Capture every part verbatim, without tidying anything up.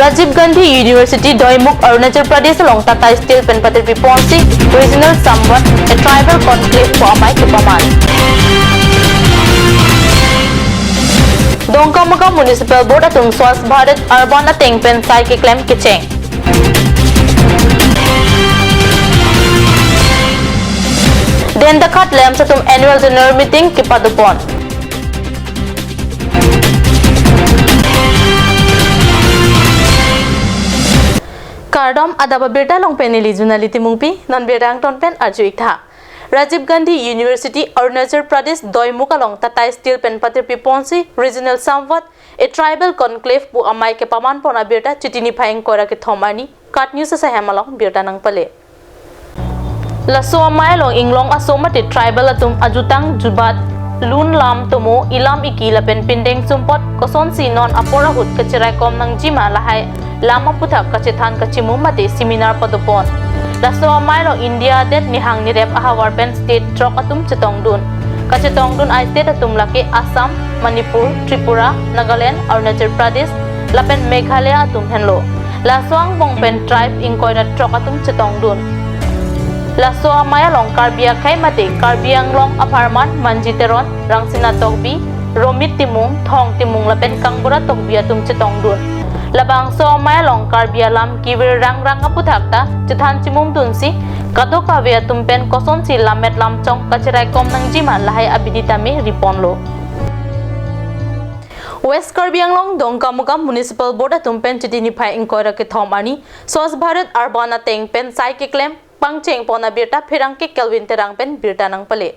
Rajiv Gandhi University Doimukh, Arunachal Pradesh along Tata Steel pen patirpi ponsi Regional Samvad, a tribal conclave pu amei kepaman. Dongkamukam Municipal Board atum Swachh Bharat Arban ateng pen sai keklem kecheng. Den dakhat lamps atum annual general meeting kepadopon. Kardom, adap abirta along pen neli Junali Timungpi, non birta angton pen arju-ik tha. Rajiv Gandhi University, Arunachal Pradesh, Doimukh along Tata Steel pen patirpi ponsi Regional Samvad, a tribal conclave pu amei kepaman pon abirta Chiti niphai ingkoi ra kethom arni KAT News asai hem along birta nangpale. Laso amei along inglong aso mate tribal atum ajutang jubat, lun lam tomo, ilam iki lapen pindeng sumpot kosonsi non apor ahut kachiraikom nangjima lahai lam aputhak kachethan kachimum mate seminar padopon. Laso amei along India adet nihang nirep ahavar pen state throk atum chetongdun. Kachetongdun a-state atum lake Assam, Manipur, Tripura, Nagaland, Arunachal Pradesh lapen Meghalaya atum henlo. Laso angbong pen tribe ingkoi ra throk atum chetongdun. Laso amei along Karbi akhei mate Karbi Anglong apharman Manji Teron, Rangsina Tokbi, Romit Timung, Thong Timung lapen Kangbura Tokbi atum chetongdun. Labangso amei along Karbi alam kevir rangrang aputhak ta chethan chimumdunsi kadokave atum pen kosonsi lammet lamchong kachiraikom nangjima lahai abidi tame riponlo. West Karbi Anglong Dongkamukam Municipal Board atum pen Chiti niphai ingkoi ra kethom arni Swachh Bharat Arban ateng pen sai keklem pangcheng pon abirta pherangke Kelvin Terang pen birta nangpale.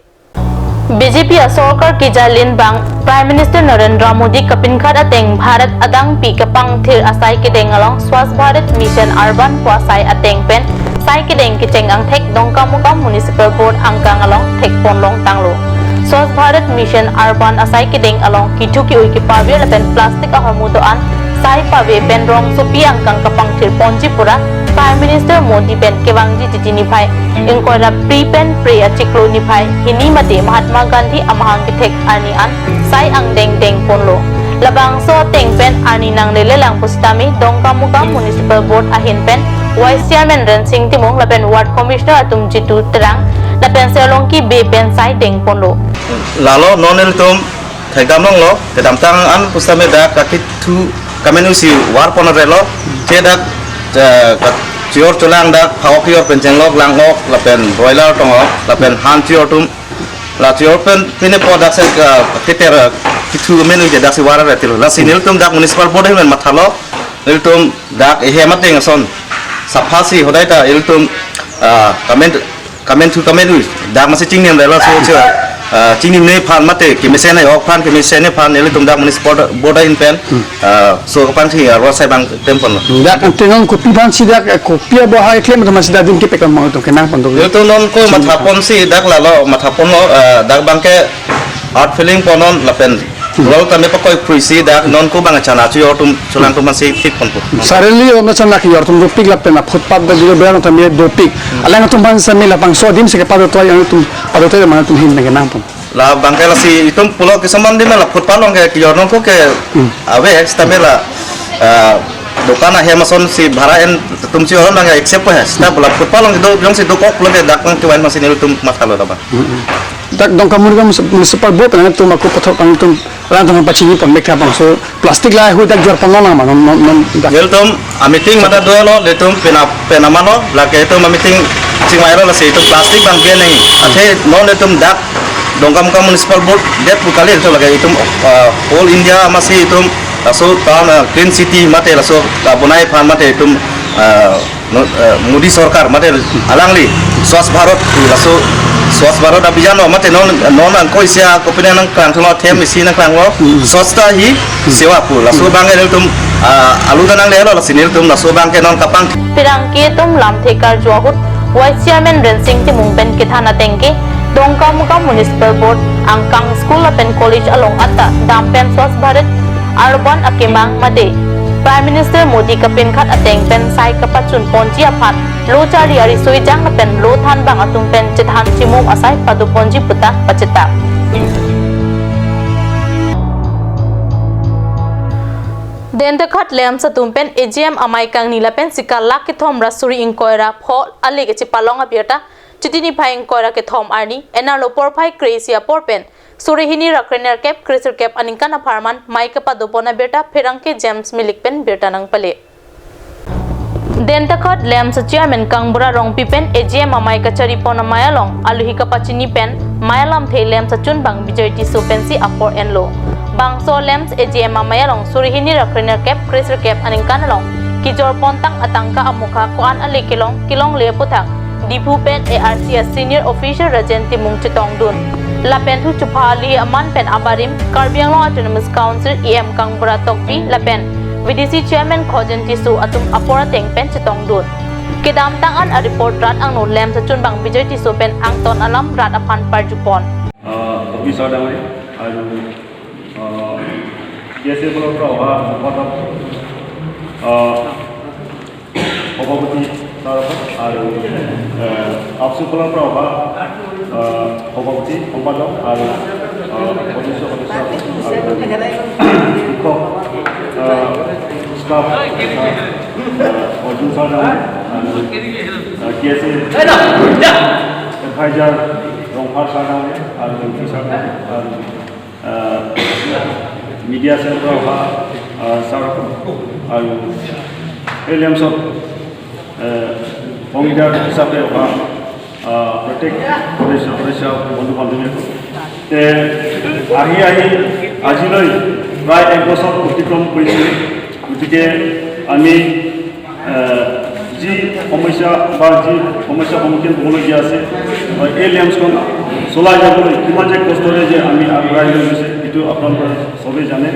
B J P asorkar kejalin bang Prime Minister Narendra Modi kapinkhat ateng Bharat adangpi kapangthir asai kedeng along Swachh Bharat Mission Arban pu asai ateng pen sai kedeng kecheng angthek Dongkamukam Municipal Board angkang along thekpon longtanglo. Swachh Bharat Mission Arban asai kedeng along kethu ke-oi kepavir lapen plastic ahormu do-an sai pave pen rongsopi angkang kapangthir ponji pura Prime Minister Modi pen kevangji Chiti niphai ingkoi ra phli pen phre achiklo niphai hini mate Mahatma Gandhi amahang kethek arni an sai angdeng dengponlo. Labangso ateng pen arni nanglelelang pusitame Dongkamukam Municipal Board ahin pen Vice Chairman Rensing Timung lapen Ward Commissioner atum Jitu Terang lapen Serlongki Bey pen sai dengponlo. Lalo non ilitum thekdam longlo, kedamtang an pusitame dak kakithu kamenusi varpon relo, che dak, eh, ka-, chior cholang dak, phak-ok chior pen chenglok lang-ok, lapen broiler tong-ok, lapen han chior atum, la chior pen pine po dak se, eh, keter, eh, kithu menu je dak si var retil. Lasi nelitum dak municipal board ahin pen mathalo, nelitum dak ehem ateng ason sapha si hodai ta ilitum, ah, kamen, kamenthu kamenui dak masi chingnim relo so, so, ah, chingnimne aphan mate kemesen ai-ok aphan, kemesen aphan nelitum dak municipal board ahin pen, ah, so kapangsi arlo sai bang tempon lo. Dak ante non kopi aphansi dak, eh, kopi abohai klem atum si dak adim kepekon mang atum kenangpon do. Nelitum non ko mathaponsi dak lalo mathaponlo, ah, dak bangke earth filling ponnon lapen rol tame pakoi phruisi dak non ko bang chana chior atum cholang atum si thik ponpo. Suddenly om na chana chior atum dopik lapen a footpath dak jilo berang tame dopik. Alang atum aphan sami labangso adim si kepadotoi, yang atum padotoi mang atum ahin pen kenangpon. La bangke lasi itum pulo kesoman adim la footpath along ke chior non ko ke ave sitame la, ah, dokan ahem asonsi bhara en atum chior along ke accept ko he. Sita pulo footpath along do jongsi dokok pulo ke dak nang kevan masi nelitum mathalo taba. Dak Dongkamukam Municipal Board pen atum ako pathok atum alang atum pachini pon mek tha bangso plastic lahai dak jor pon long ma non, non, non dak. Nelitum a meeting mata dolo, nelitum pena, pena mano, lake itum a meeting chingvailo lasi itum plastic bang ban nangji. Athe non itum dak Dongkamukam Municipal Board det pu kali itum lake itum, ah, whole India masi itum laso town, ah, clean city mate laso, ah, bonai aphan mate itum, ah, no, eh, Modi sorkar mate alangli Swachh Bharat pu laso Swachh Bharat Abhiyan lo mate non, non angko isi a kopine nangklang thulo, them isi nangklanglo, Swachhata hi Seva pu laso bang nelitum, ah, alu ta nanglelo lasi nelitum laso bang ke non kapang. Pherangke atum lamthe karju ahut Vice Chairman Rensing Timung pen kethan ateng ke Dongkamukam Municipal Board angkang school lapen college along anta dam pen Swachh Bharat Arban akemang mate Prime Minister Modi kapinkhat ateng pen sai kapachun ponji aphan lo charli ariso ejang lapen lo thanbang atum pen chethan chimum asai pado ponji puta pachethang. Dentakhat LAMPS atum pen A G M amei kangni lapen sikar lakh kethom ra suri ingkoi ra pho ale kachepalong abirta Chiti niphai ingkoi ra kethom arni, enar lo porphai kre-isi apor pen suri hini ra krenerkep kresirkep aningkan apharman mei kapadopon abirta pherangke James Milik pen birta nangpale. Dentakhat LAMPS Chairman Kangbura Rongpi pen A G M amei kacharipon amei along alohi kapachini pen mei alamthe LAMPS achunbang Bijoy Tisso pensi apor enlo. Bangso LAMPS A G M amei along suri hini ra krenerkep kresirkep aningkan along kejorpontang atangka amokha ko-an ale kelong kelongle aphuthak Diphu pen A R C a senior official Rajen Timung chetongdun. Lapen thu chupha ali aman pen abarim Karbi Anglong Autonomous Council E M Kangbura Tokbi lapen V D C Chairman Khojen Tisso atum apor ateng pen chetongdun. Kedamtang an a-report rat angno LAMPS achunbang Bijoy Tisso pen angton alam rat aphan parjupon. আহ, অফিচাৰ ডাঙৰীয়া আৰু, আহ, কে চি এফৰ পৰা অহা সম্পাদক, আহ, সভাপতি ছাৰসকল আৰু, আহ, আপচুৰ পৰা অহা, আহ, সভাপতি, সম্পাদক আৰু, আহ, সদস্য সদস্যসকল আৰু শিক্ষক, আহ, ষ্টাফ, আহ, অৰ্জুন ছাৰ ডাঙৰীয়া আৰু, আহ, কে চি এফ এডভাইজাৰ ৰংফাৰ ছাৰ ডাঙৰীয়া আৰু জংকী ছাৰ ডাঙৰীয়া আৰু, আহ, মিডিয়া চেলৰ পৰা অহা, আহ, ছাৰসকল আৰু এই লেমছত, আহ, অংশীদাৰ হিচাপে অহা, আহ, প্ৰত্যেক সদস্য, সদস্য বন্ধু বান্ধৱীসকল। তে আহি আহি আজিলৈ প্ৰায় এক বছৰ অতিক্ৰম কৰিছে। গতিকে আমি আহ, যি সমস্যা বা যি সমস্যাৰ সন্মুখীন হ'বলগীয়া আছে, আহ, এই লেমছখন চলাই যাবলৈ কিমান যে কষ্টৰে যে আমি আগবঢ়াই লৈ গৈছে, এইটো আপোনালোকে সবেই জানে।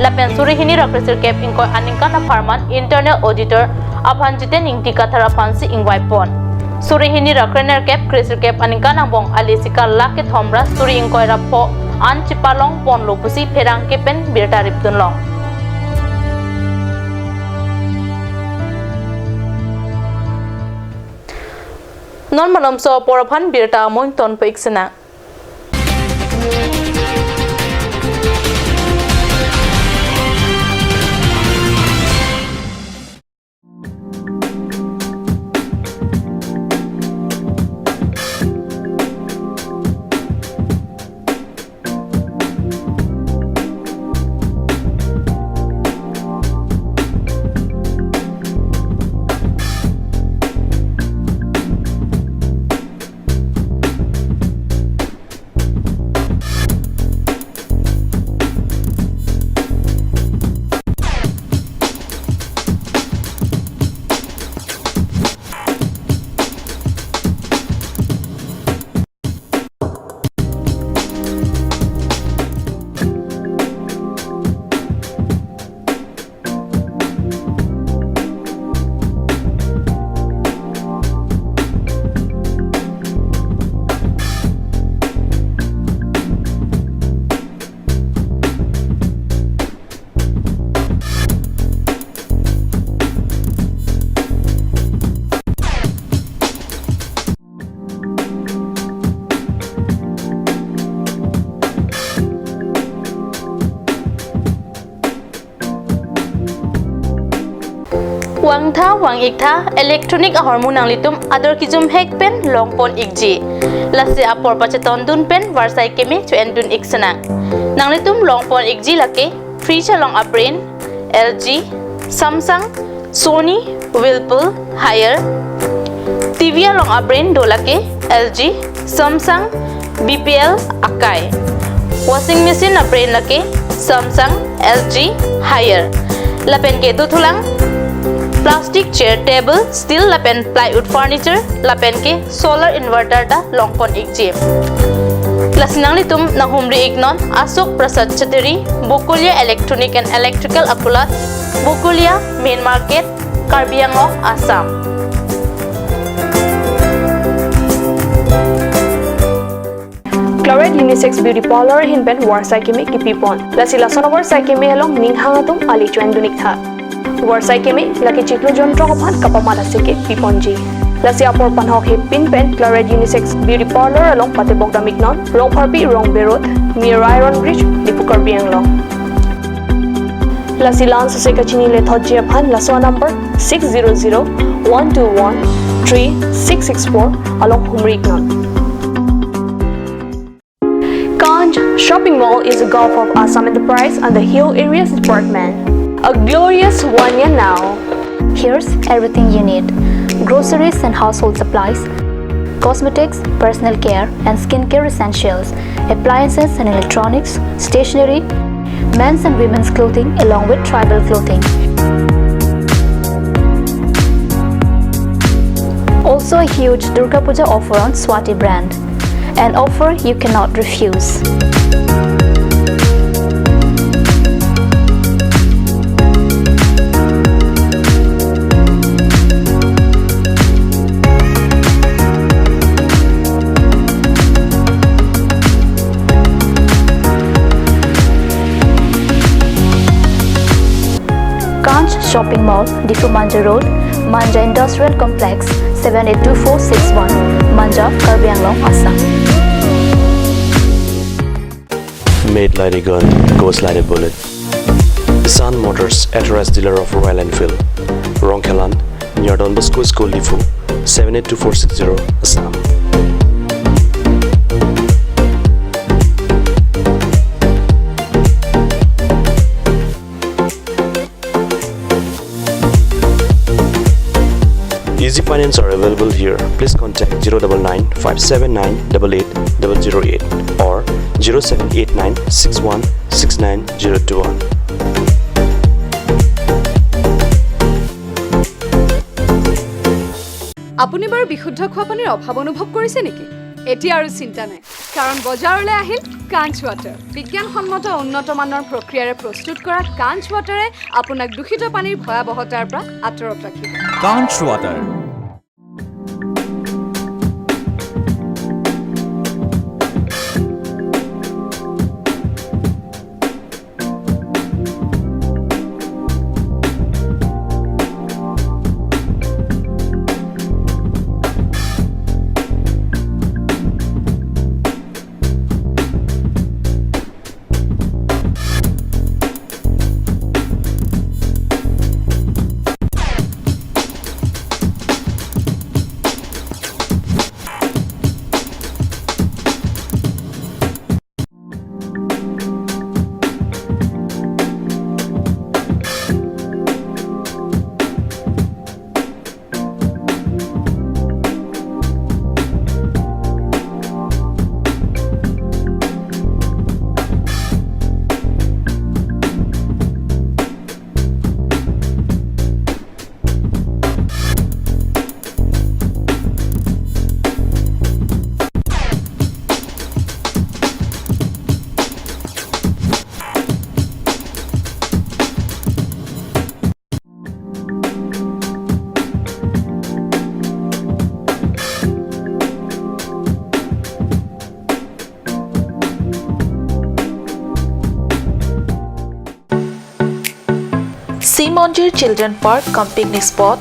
Lapen suri hini ra kresirkep ingkoi aningkan apharman internal auditor aphan Jiten Ingti Kathar aphansi ingvaipon. Suri hini ra krenerkep kresirkep aningkan angbong ale sikar lakh kethom ra suri ingkoi ra pho an chepalongponlo pusi pherangke pen birta ripdunlong. Non malomso apor aphan birta amoin tonpo ik sena. Vangtha vang-iktha electronic ahormu nanglitum ador kejumhek pen longpon ikji. Lasi apor pachetondun pen varsai keme cho-endun ik sena. Nanglitum longpon ikji lake fridge along a-brand L G, Samsung, Sony, Whirlpool, Haier. T V along a-brand do lake L G, Samsung, B P L, Akai. Washing machine a-brand lake Samsung, L G, Haier. Lapen ke dothulang plastic chair, table, steel lapen plywood furniture, lapen ke solar inverter ta longpon ikji. Lasi nanglitum nanghumri iknon Ashok Prasad Chattery, Bokolia Electronic and Electrical Akulat, Bokolia, Main Market, Karbi Anglong, Assam. Claret Unisex Beauty Parlor ahin pen varsai keme kipipon. Lasi lason avarsai keme along ning hang atum ale cho-endun iktha. Varsai keme lake chiklo jonthrok aphan kapamat aseke piponji. Lasi apor panhok hepin pen Claret Unisex Beauty Parlor along patebok dam iknon, Rongpharpi Rongbe Road, near Iron Bridge, Diphu, Karbi Anglong. Lasi lason sose kachinilethotji aphan laso number six zero zero one two one three six six four along humri iknon. Kanch Shopping Mall is a Gulf of Assam enterprise under Hill Areas Department. A glorious one year now. Here's everything you need: groceries and household supplies, cosmetics, personal care and skincare essentials, appliances and electronics, stationery, men's and women's clothing, along with tribal clothing. Also a huge Durga Puja offer on Swati brand. An offer you cannot refuse. Kanch Shopping Mall, Diphu Manja Road, Manja Industrial Complex, seven eight two four six one, Manja, Karbi Anglong, Assam. Made like a gun, goes like a bullet. Sun Motors, authorized dealer of Royal Enfield. Rongkhelan, near Don Bosco School, Diphu, seven eight two four six zero, Assam. Easy finance are available here. Please contact zero double nine five seven nine double eight double zero eight or zero seven eight nine six one six nine zero two one. আপুনি বাৰু বিশুদ্ধ খোৱা পানীৰ অভাৱ অনুভৱ কৰিছে নেকি? এতিয়া আৰু চিন্তা নাই, কাৰণ বজাৰলৈ আহিল কাঞ্চ ৱাটাৰ। বিজ্ঞানসন্মত উন্নত মানৰ প্ৰক্ৰিয়াৰে প্ৰস্তুত কৰা কাঞ্চ ৱাটাৰে আপোনাক দূষিত পানীৰ ভয়াৱহতাৰ পৰা আঁতৰত ৰাখিব। Kanch Water. Simonjir Children Park cum picnic spot,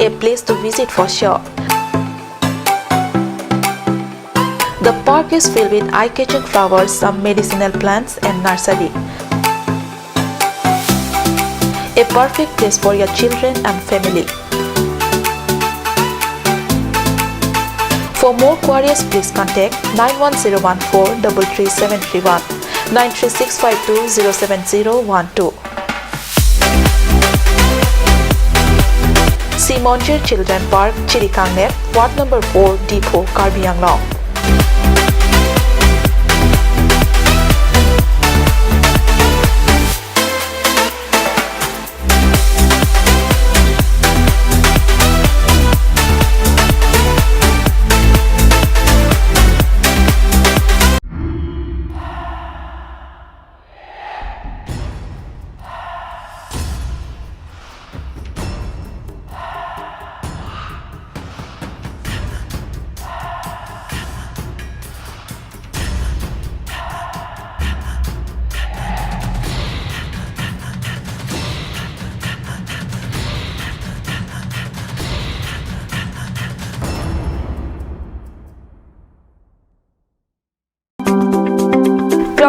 a place to visit for sure. The park is filled with eye-catching flowers, some medicinal plants and nursery. A perfect place for your children and family. For more queries, please contact nine one zero one four double three seven three one, nine three six five two zero seven zero one two. Simonjir Children Park, Chirikangnek, Ward number four, Diphu, Karbi Anglong.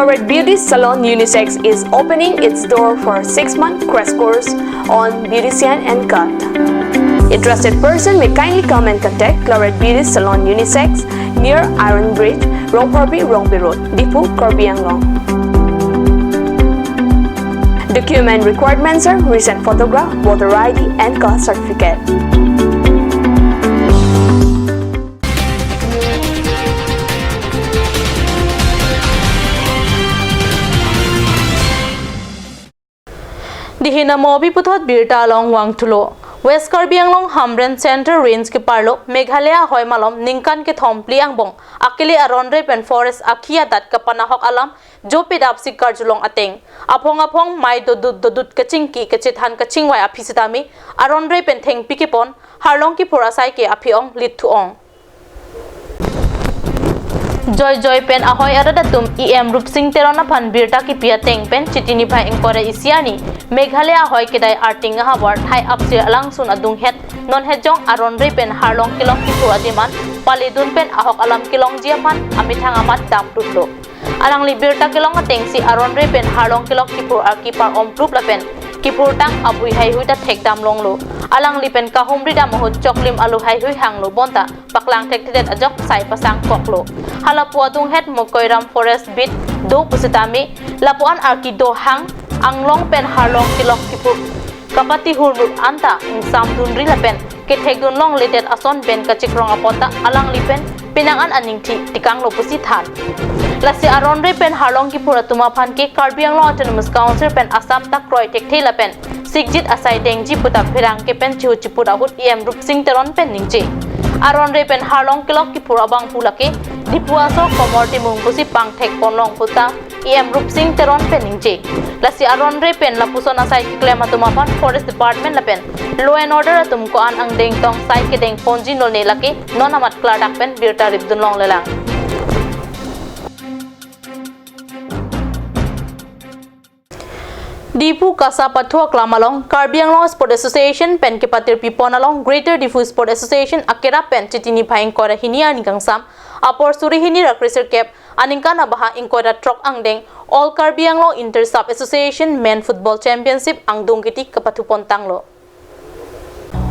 Claret Beauty Salon Unisex is opening its door for six-month crash course on beautician and cut. Interested person may kindly come and contact Claret Beauty Salon Unisex near Iron Bridge, Ropharbi, Rongpi Road, Diphu, Karbi Anglong. Document requirements are recent photograph, voter I D and caste certificate. Dihin amo api puthot birta along vangthulo. West Karbi Anglong Hamren Central Range keparlo Meghalaya ahoi malom ningkan kethom phli angbong akele aronre pen forest akhi adat kapanahok alam jo pedap si karjulong ateng aphong aphong mei dodut dodut kachingki kachethan kachingvai aphi sitame aronre pen thengpi kepon harlong kiphur asai ke aphi ong lit thu ong. Joijoi pen ahoi arat atum E M Rupsing Teron aphan birta kipi ateng pen Chiti niphai ingkoi ra isi arni Meghalaya ahoi kedai Arting ahavar thai Apsir alangsun adunghet non hejong aronre pen harlong kelok kiphur adim an paledun pen ahok alam kelongji aphan amethang amat damprutlo. Alangli birta kelong atengsi aronre pen harlong kelok kiphur arki par-om plup lapen kiphurtang abui heihui ta thekdam longlo. Alangli pen kahumri dam ahut choklim alu heihui hanglo bonta paklang thekthedet ajok sai pasang koklo. Halapu adunghet Mokoiram Forest Beat do pusitame lapu-an arki do hang anglong pen harlong kelok kiphur kapatihur lut anta ingsamdunri lapen kethekdun longledet ason pen kachikrong apot ta alangli pen penang an aningthi tekanglo pusi than. Lasi aronre pen harlong kiphur atum aphan ke Karbi Anglong Autonomous Council pen Assam ta kroi thekthe lapen sikjit asai dengji puta pherangke pen chihu chiput ahut E M Rupsing Teron pen ningje. Aronre pen harlong kelok kiphur abang pu lake Diphu asor Komor Timung pusi pangthek ponlong puta E M Rupsing Teron pen ningje. Lasi aronre pen lapuson asai keklem atum aphan Forest Department lapen Law and Order atum ko-an angdeng tong sai kedeng ponji nolne lake non amat klardak pen birta ripdun longlelang. Diphu KASA pathu aklam along Karbi Anglong Sport Association pen kepatirpi pon along Greater Diphu Sport Association akerap pen Chiti niphai ingkoi ra hini arni kangsam apor suri hini ra kresirkep aningkan abaha ingkoi ra throk angdeng All Karbi Anglong Inter Sub Association Men Football Championship angdung kiti kapathu pon tanglo.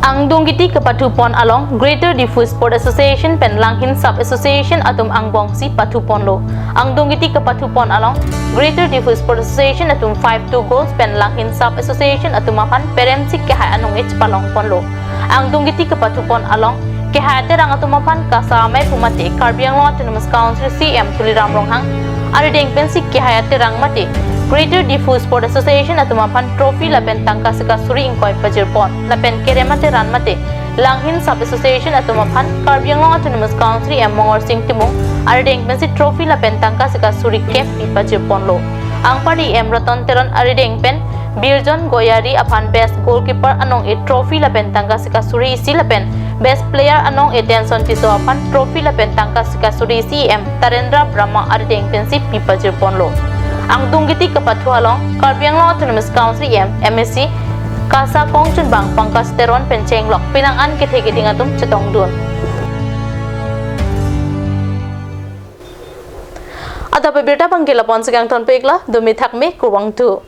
Angdung kiti kapathu pon along Greater Diphu Sport Association pen Langhin Sub Association atum angbong si pathu ponlo. Angdung kiti kapathu pon along Greater Diphu Sport Association atum five two goals pen Langhin Sub Association atum aphan perem si kehai anong ech palong ponlo. Angdung kiti kapathu pon along kehai aterang atum aphan KASA amei pu mate Karbi Anglong Autonomous Council C M Tuliram Ronghang arideng pensi kehai aterang mate Greater Diphu Sport Association atum aphan trophy lapen tangka sika suri ingkoi pajir pon lapen kerem aterang mate Langhin Sub Association atum aphan Karbi Anglong Autonomous Council M Mongorsing Timung arideng pensi trophy lapen tangka sika suri kep pi pajir ponlo. Angparli M Ratan Teron arideng pen Birjon Goyari aphan Best Goalkeeper anong e trophy lapen tangka sika suri isi lapen Best Player anong e Tenson Tisso aphan trophy lapen tangka sika suri isi M Tarendra Brahma arideng pensi pi pajir ponlo. Angdung kiti kapathu along Karbi Anglong Autonomous Council M, M A C, KASA kongchunbang Pankaj Teron pen chenglok penang an kethe keding atum chetongdun. Adap abirta abang ke lapu-an si kangtonpiklo, dumi thakme, kurvangthu.